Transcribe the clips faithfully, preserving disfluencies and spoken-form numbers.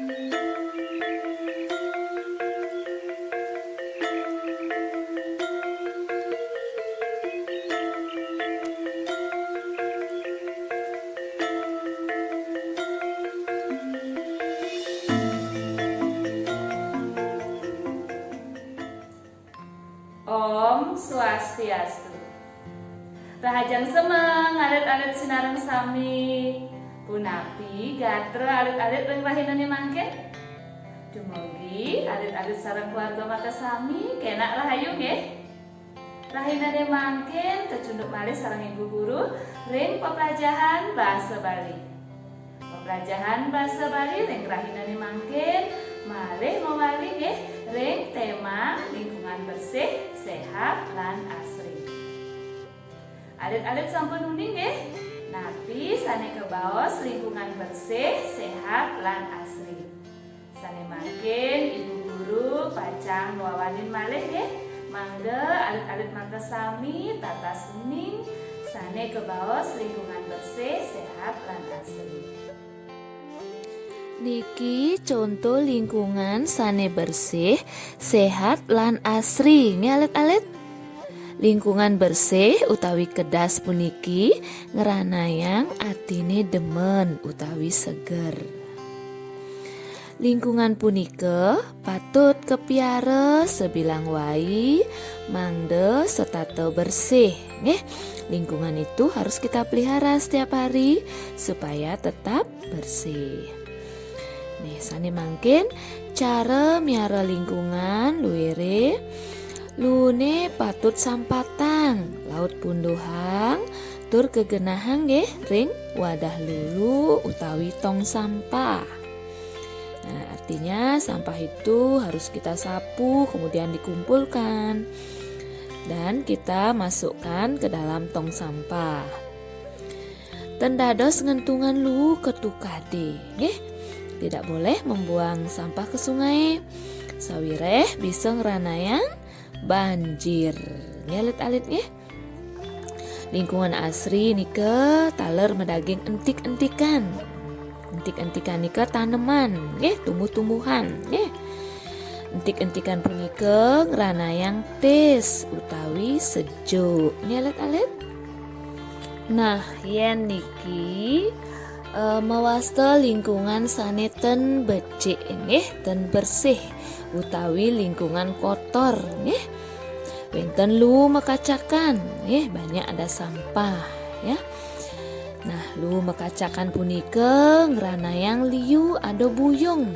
Om Swastiastu. Rahajeng semeng alit-alit sinareng sami. Punapi gatra alit-alit ring rahinane mangkin? Dumugi alit-alit sareng keluarga makasami kenak rahayu nggih. Rahinane mangkin kacunduk malih sareng Ibu Guru ring peplajahan basa Bali. Peplajahan basa Bali ring rahinane mangkin malih mawali nggih ring tema lingkungan bersih, sehat, lan asri. Alit-alit sampun uning nggih? Napi sane kabaos lingkungan bersih, sehat, lan asri? Sane mangkin Ibu Guru pacang ngwawanin malih nggih. Mangda alit-alit makasami tatas uning sane kabaos lingkungan bersih, sehat, lan asri. Niki conto lingkungan sane bersih, sehat, lan asri, nggih alit-alit. Lingkungan bersih utawi kedas puniki ngranayang atine demen utawi seger. Lingkungan punika patut kapiara sabilang wai mangda setata bersih, nggih. Lingkungan itu harus kita pelihara setiap hari supaya tetap bersih. Nih, sane mangkin cara miara lingkungan luire, lune patut sampatang, laut punduhang, tur kegenahang nggih ring wadah lulu utawi tong sampah. Nah, artinya sampah itu harus kita sapu, kemudian dikumpulkan dan kita masukkan ke dalam tong sampah. Ten dados ngentungan luu ka tukade, nggih. Tidak boleh membuang sampah ke sungai. Sawireh bisa ngranayang banjir. Nggih, alit-alit, nggih. Lingkungan asri nika taler madaging entik-entikan. Entik-entikan nika taneman, nggih, tumbuh-tumbuhan, nggih. Entik-entikan punika ngranayang tis utawi sejuk. Nggih, alit-alit. Nah, yen niki, eh, mawasta lingkungan sane ten becik, nggih, ten bersih, utawi lingkungan kotor, nggih. Wenten luu makacakan, nggih, banyak ada sampah, ya. Nah, luu makacakan punika ngranayang liu ada buyung.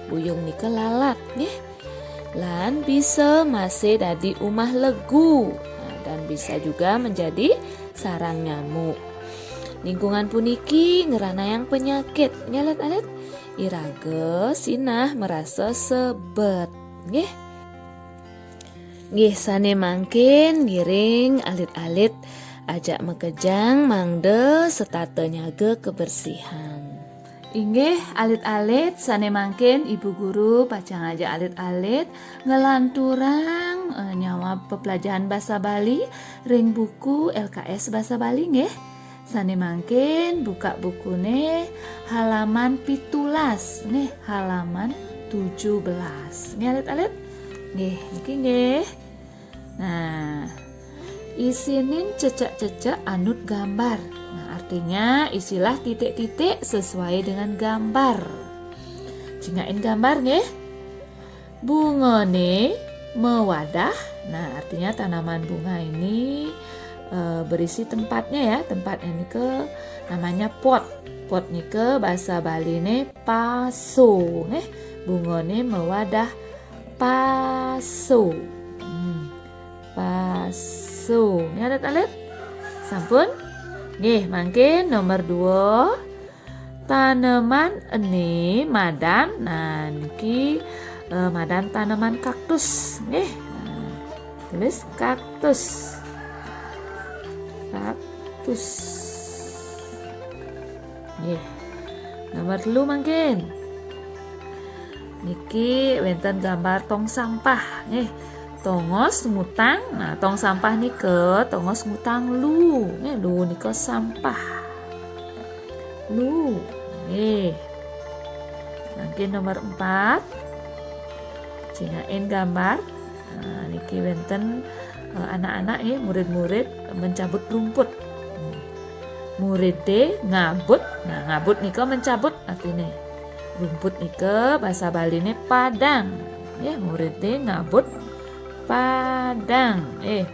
Buyung nika lalat, nggih. Lan bisa masih dadi umah legu, nah, dan bisa juga menjadi sarang nyamuk. Lingkungan puniki ngranayang penyakit, nggih alit-alit. Iraga sinah marasa sebet, nggih. Nggih, sane mangkin ngiring alit-alit ajak makejang mangda setata nyaga kebersihan. Inggih, alit-alit, sane mangkin Ibu Guru pacang ajak alit-alit nglanturang, eh, nyawab peplajahan basa Bali ring buku L K S Basa Bali, nggih. Sane mangkin buka bukune halaman pitulas, nggih, halaman tujuh belas. Nggih, alit-alit? Nggih, niki nggih. Nah, isinin cecek-cecek anut gambar. Nah, artinya isilah titik-titik sesuai dengan gambar. Cingakin gambar nggih. Bungane mawadah. Nah, artinya tanaman bunga ini, eh, berisi tempatnya ya. Tempatnya nika namanya pot. Pot nika basa Baline paso nggih. Bungane mawadah paso. Hmm. Paso. Nggih, alit-alit? Sampun? Nggih, mangkin nomor dua. Taneman ene madan, nah, niki, eh, madan taneman kaktus, nggih. Nah, tulis kaktus. Kaktus. Nggih. Nomor telu mangkin. Niki wenten gambar tong sampah, nggih. Tongos ngutang, nah, tong sampah nika tongos ngutang lu, nggih, lu nika sampah. Lu, nggih. Mangkin nomor empat. Cingakin gambar. Nah, niki wénten, eh, anak-anak nggih, murid-murid mencabut rumput. Hmm. Muridé ngabut. Nah, ngabut nika mencabut artiné. Rumput nika basa Baliné padang. Nggih, muridé ngabut padang. Eh,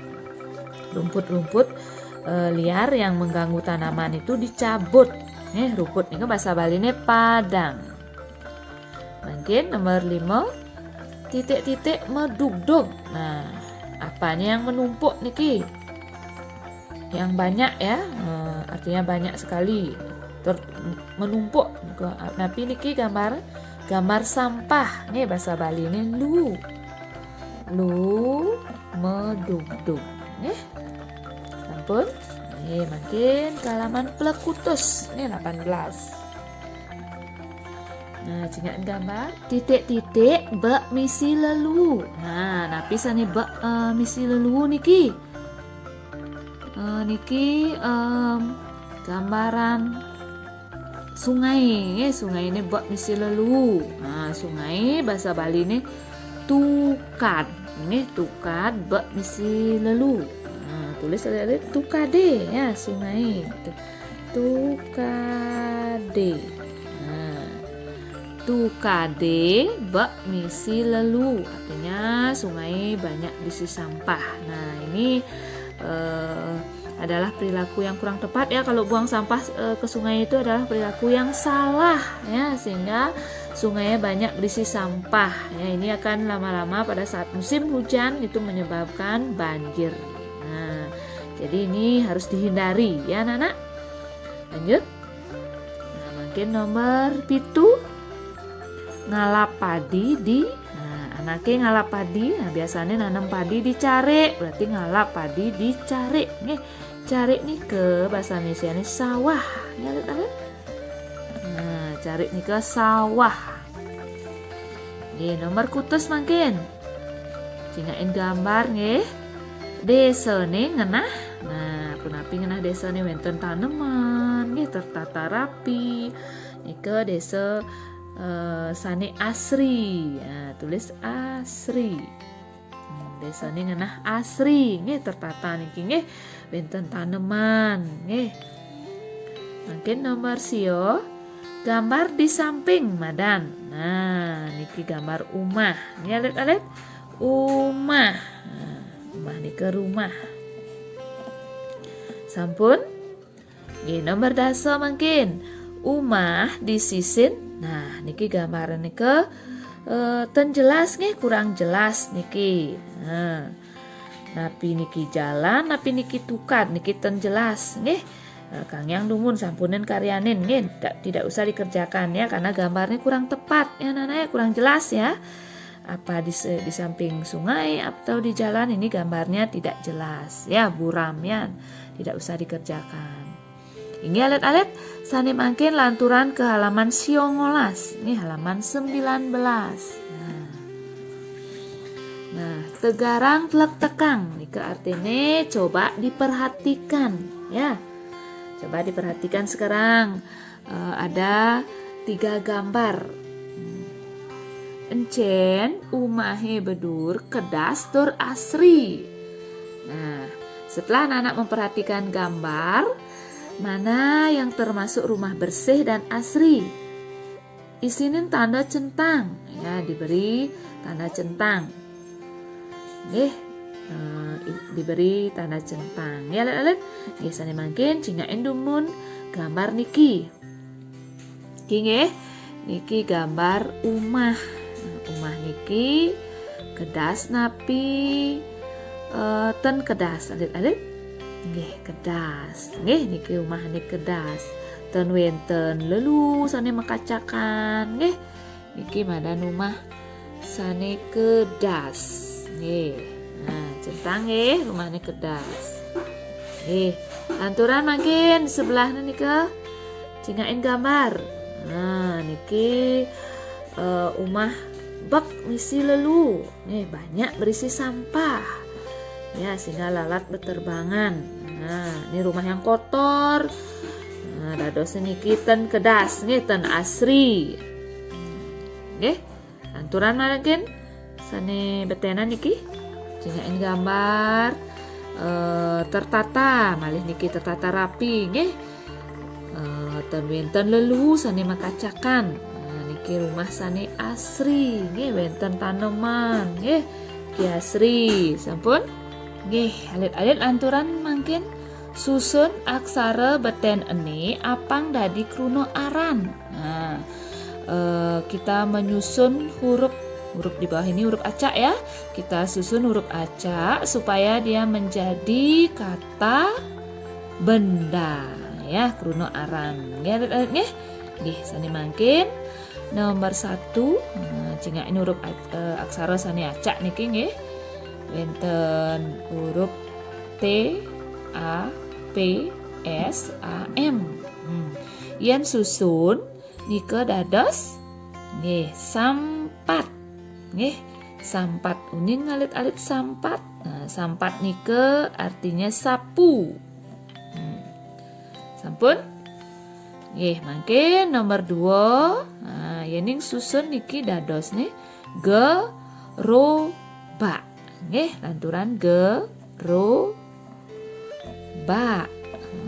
rumput-rumput, eh, liar yang mengganggu tanaman itu dicabut. Nggih, rumput nika basa Baliné padang. Mangkin nomor lima, titik-titik medugdug. Nah, apanya yang menumpuk niki? Yang banyak ya, eh, artinya banyak sekali. Ter-, menumpuk. Napi niki gambar, gambar sampah. Nggih, basa Baliné lu. Lu medugdug. Nggih. Sampun. Nggih, mangkin ke halaman plekutus. Nggih, delapan belas. Nah, cingakin gambar. Titik-titik bek misi lelu. Nah, napi sané bek, eh, misi lelu niki? Eh, niki, em, gambaran sungai, nggih, sungainé bek misi lelu. Nah, sungai basa Baliné tukad, nggih, tukad bek misi lelu. Nah, tulis adik-adik tukadé ya, sungai. Tu-, tukadé. Nah, tukadé bek misi lelu, artinya sungai banyak berisi sampah. Nah, ini, eh, adalah perilaku yang kurang tepat ya, kalau buang sampah, eh, ke sungai itu adalah perilaku yang salah ya, sehingga sungainya banyak berisi sampah ya. Ini akan lama-lama pada saat musim hujan itu menyebabkan banjir. Nah, jadi ini harus dihindari ya, anak-anak. Lanjut. Nah, mangkin nomor pitu. Ngalap padi di, nah, anaké ngalap padi. Nah, biasané nanem padi di carik, berarti ngalap padi di carik. Nggih, carik nika basa Indonésiané sawah. Nggih, alit-alit. Nah, carik nika sawah. Nggih, nomor kutus mangkin. Cingakin gambar nggih. Désané ngenah. Nah, punapi ngenah désané wénten taneman nggih, tertata rapi. Nika désa, eh, sané asri. Nah, tulis asri. Hmm, désané ngenah asri nggih, tertata niki nggih. Wénten taneman nggih. Mangkin nomor sia, gambar di samping madan. Nah, niki gambar umah. Nggih, alit-alit. Umah. Nah, umah nika rumah. Sampun? Nggih, nomor dasa mangkin. Umah di sisin. Nah, niki gambaran nika, eh, ten jelas nggih, kurang jelas niki. Nah, napi niki jalan, napi niki tukad, niki ten jelas nggih. Eh, kanggiang dumun, sampunin karyanin nggih, tidak, tidak usah dikerjakan ya, karena gambarnya kurang tepat ya, anak-anak ya, kurang jelas ya. Apa di se-, di samping sungai atau di jalan, ini gambarnya tidak jelas ya, buram ya, tidak usah dikerjakan. Inggih alit-alit, sané mangkin lanturan ke halaman sia welas. Ini halaman sembilan belas. Nah. Nah, tegarang telektekang. Nika artinya coba diperhatikan ya. Coba diperhatikan sekarang. Eh, ada tiga gambar. Hmm. Encén umahé bedur kedas tur asri. Nah, setelah anak-anak memperhatikan gambar, mana yang termasuk rumah bersih dan asri? Isinin tanda centang. Ya, diberi tanda centang. Nggih, eh, i-, diberi tanda centang. Ya, alit-alit. Nggih, sané mangkin cingakin dumun gambar niki. Niki nggih, niki gambar umah. Nah, umah niki kedas napi, eh, ten kedas, alit-alit? Nggih, kedas. Nggih, niki umah niki kedas. Ten wénten lelu sané makacakan. Nggih, niki madan umah sané kedas. Nggih. Nah, centang nggih, rumahnya kedas. Nggih. Lanturan mangkin sebelahnya nika cingakin gambar. Nah, niki, eh, umah bek misi lelu. Nggih, banyak berisi sampah. Ya, sehingga lalat beterbangan. Nah, ini rumah yang kotor. Nah, dados niki ten kedas, nggih, ten asri. Nggih. Lanturan mangkin sané beténan niki. Cingak gambar eh, tertata, malih niki tertata rapi nggih. Eh, ten wénten lelu sané makacakan. Nah, niki rumah sané asri nggih, wénten taneman nggih. Ki asri, sampun? Nggih, alit-alit lanturan mangkin susun aksara betén ené apang dadi kruna aran. Nah, eh, kita menyusun huruf huruf di bawah ini huruf acak ya. Kita susun huruf acak supaya dia menjadi kata benda ya, kruna aran. Nggih, alit-alit nggih. Nggih, sané mangkin nomor satu, nah, cingak ini huruf ac- eh, aksara sané acak niki nggih. Wénten huruf T A P S A M. Hmm. Yén susun nika dados nggih sampat. Nggih, sampat uning alit-alit sampat. Nah, sampat nika artinya sapu. Hmm. Sampun? Nggih, mangkin nomor dua. Nah, yéning susun niki dados nih gerobak. Nggih, lanturan gerobak.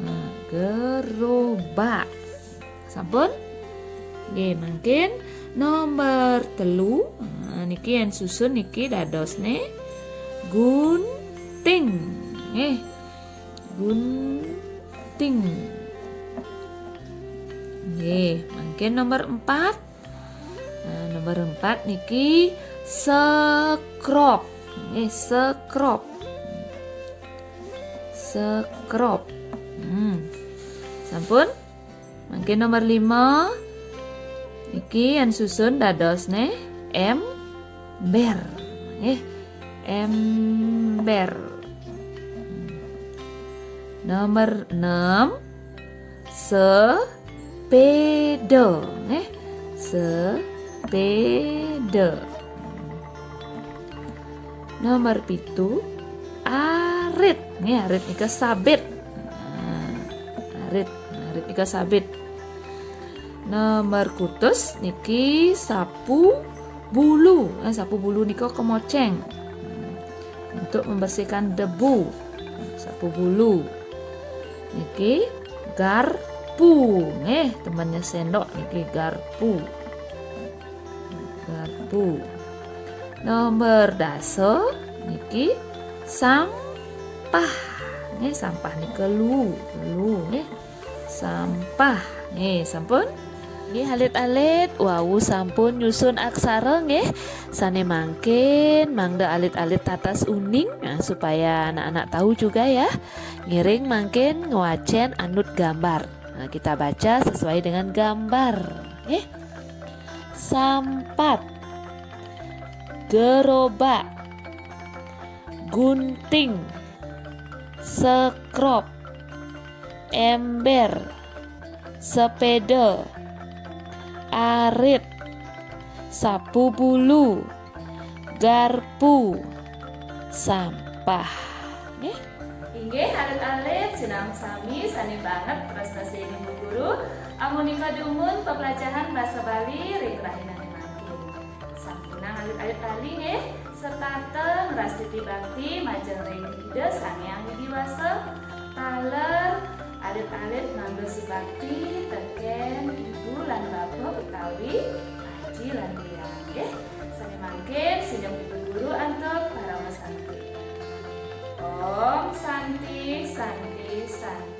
Nah, gerobak. Sampun? Nggih, mangkin nomor telu. Nah, niki yén susun niki dados nih gunting. Nggih. Gunting. Nggih, mangkin nomor empat. Nah, nomor empat niki sekrop. Nggih, sekrop. Sekrop. Hmm. Sampun? Mangkin nomor lima. Niki yén susun dados nih ember. Nggih. Ember. Nomor enam, sepeda. Nggih. Sepeda. Nomor pitu, arit. Nggih, arit nika sabit. Nah, arit, arit nika sabit. Nomor kutus niki sapu bulu. Eh, sapu bulu nika kemoceng. Hmm, untuk membersihkan debu. Sapu bulu. Niki garpu. Nggih, temannya sendok niki garpu. Garpu. Nomor dasa niki sampah. Nggih, sampah nika lu, lu nggih. Sampah. Nggih, sampun? Nggih, alit-alit wau sampun nyusun aksara nggih. Sané mangkin mangda alit-alit tatas uning, nah, supaya anak-anak tahu juga ya. Ngiring mangkin ngwacén anut gambar. Nah, kita baca sesuai dengan gambar, nggih. Sampat, gerobak, gunting, sekrop, ember, sepeda, arit, sapu bulu, garpu, sampah. Nggih. Inggih, alit-alit sinau sami sané banget tresna sihin Ibu Guru. Amunika dumun pepelajahan basa Bali ring rahinané mangkin. Sampunang alit-alit lali nggih, setata ngrastiti bakti majeng ring Ida Sang Hyang Widi Wasa. Taler alit-alit mangda subakti tekén ibu lan bapa utawi aji lan biang nggih. Sané mangkin sineb Ibu Guru antuk parama santi. Om Santi, Santi, Santi.